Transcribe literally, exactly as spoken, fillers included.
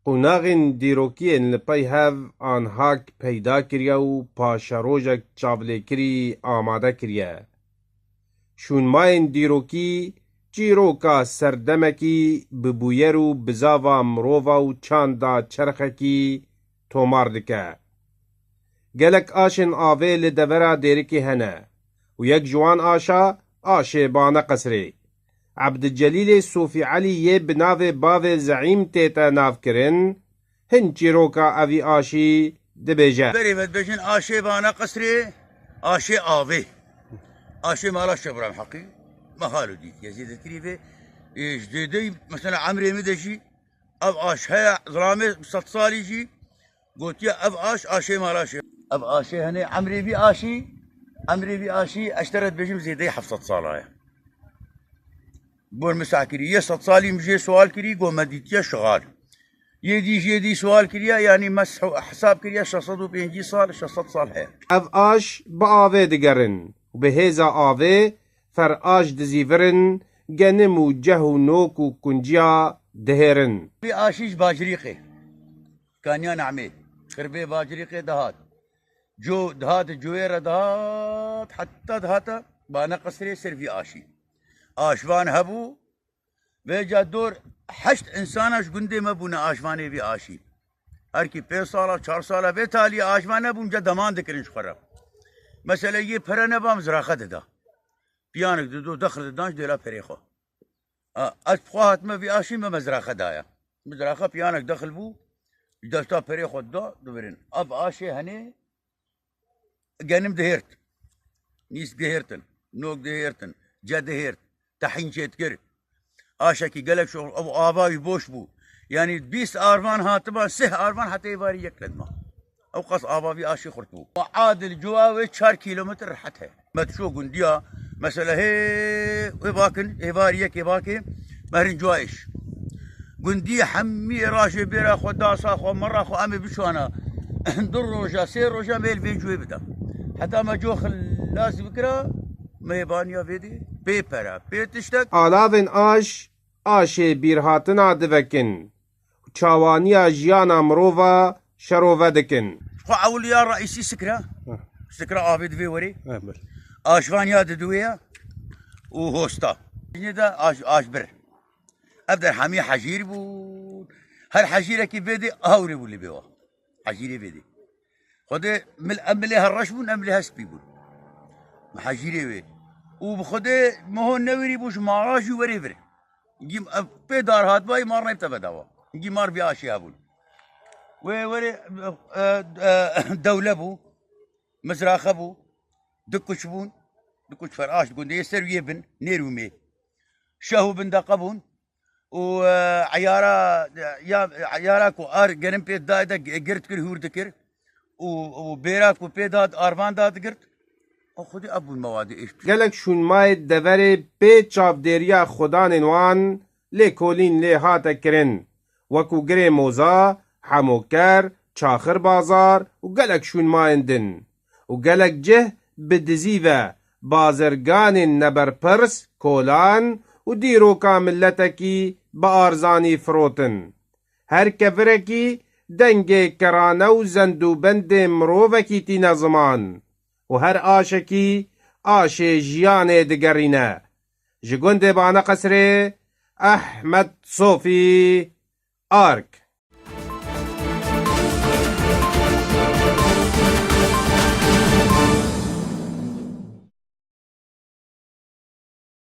Qonaxên dîrokî yên li pey hev anha peyda kiriye û paşerojek çavlêkirî amade kiriye. Şûnmayên dîrokî çîroka serdemekî bi bûyer û bizava mirova û çanda çerxekî tomar dike. Gelek aşên avê li devera Dêrikê hene û yek ji wan aşa aşê Baneqesrê. Ebdilcelîlê Sofî Elî yê bi navê Bavê Zeîm tête navkirin, hin çîroka evî aşî dibêje. Berê me dibêjin aşê Baneqesrê, aşê avê. Aşê mala Şebrem Heqî, me halo dîtiye. Zêdetirî vê, ê, ji dêdeyî, mesela emrê min de jî ev aş heye, zilamê sed salî jî gotiye ev aş, aşê mala Şê. Ev aşê hene emrê vî aşî, emrê vî aşî ez te re dibêjim zêdeyî heft sed sala ye. Bor min seh kirî. Yê sed salî min jê sual kirî, got me dîtiye şixal. Yê dî jê dî sual kiriye, yanî me hesab kiriye şeş sed û pêncî sal, şeş sed sal heye. Ev aş bi avê digerin û bi hêza avê fer aş dizîvirin, genim û ceh û nok û kunciya dihêrin. Vî aşî ji Bacirîqê, Kaniya Nemê, xirbê Bacirîqê dihat. Co dihat, coyê re dihat, heta dihata Baneqesrê ser vî aşî. Aşvan hebû, vêca dor heşt însana ji gundê me bûne aşvanê vî aşî. Her kî pênc sala, çar sala vê taliyê aşvan nebûn, ca deman dikirin ji xwe re. Mesele yê pere neba, mizraxe dida. Piyanek dido, dexil didan ji dêla perê xwe. A, ez bi xwe hatime vî aşî me mizraxe daye. Mizraxe piyanek dexil bû, ji desta perê xwe dida, dibirin. Ev aşê henê genim dihêrt. Nîsk dihêrtin, nok dihêrtin, ce dihêrt, tehîn çêdikir. Aşekî gelek şox, ev ava wî boş bû. Yanî bîst arvan hatiba, sih arvan heta êvarî yek nedima. Ew qas ava vî aşî xurt bû. Adil cuwa wê çar kîlometr rehet heye. Me dişo gundiya, mesela hê, wê bakin, êvarî yek ê bakê, me herin cuwa êş. Gundî hemî rajê bêra xwe, dasa xwe, mera xwe em ê bişuana. Du roja, sê roja me li vê cuwê bida. Heta me co xilas bikira, mêbaniya vê dê, pê pere, pê tiştek. Alavên aş, aşê bîrhatina divekin. Çawaniya jiyana mirova şerove dikin. Xwe ewil ya reîsî sikra. Heh. Sikra avê divê werê. Heh, bil. Aşvan ya diduwê ya û hosta. Yine de aş, aş bir. Ev der hemî hecîr bûn. Her hecîrekî vê dê hewrê bû li bê wa. Hecîrê vê dê. Xwedê mil, em milê her reş bûn, em milê her spî bûn. Hecîrê wê. Û bi Xwedê miho newirî bû ji mara jî werê vir. Gî ev pê dar hatbayî mar neyb te bedava. Gî mar vî aşî hebûn. Wê werê, e, e, dewle bû, mizraxe bû, du kuç bûn, du kuç fer aş gundê yê ser wî yê bin, nêr û mê. Şeh û bindeqe bûn û, e, eyara, ya, eyara ku ar genim pê dayê de gi-, girt kir, hûr dikir û, û bêra ku pê dad arvan dadigirt, o xwedî ev bûn mewadê êş. Gelek şûnmayê deverê pê çavdêriya xudanên wan lêkolîn lê hate kirin, wekû Girê Moza, Hemoker, Çaxir Bazar û gelek şûnmayên din. Û gelek cih bi dizî ve bazirganên neberpirs, kolan û dîroka miletekî bi arzanî firotin. Her kevirekî dengê kerane û zendûbendê mirovekî tîne ziman û her aşekî aşê jiyanê digerîne. Ji gundê Baneqesrê, Ehmed Sofî, Ark.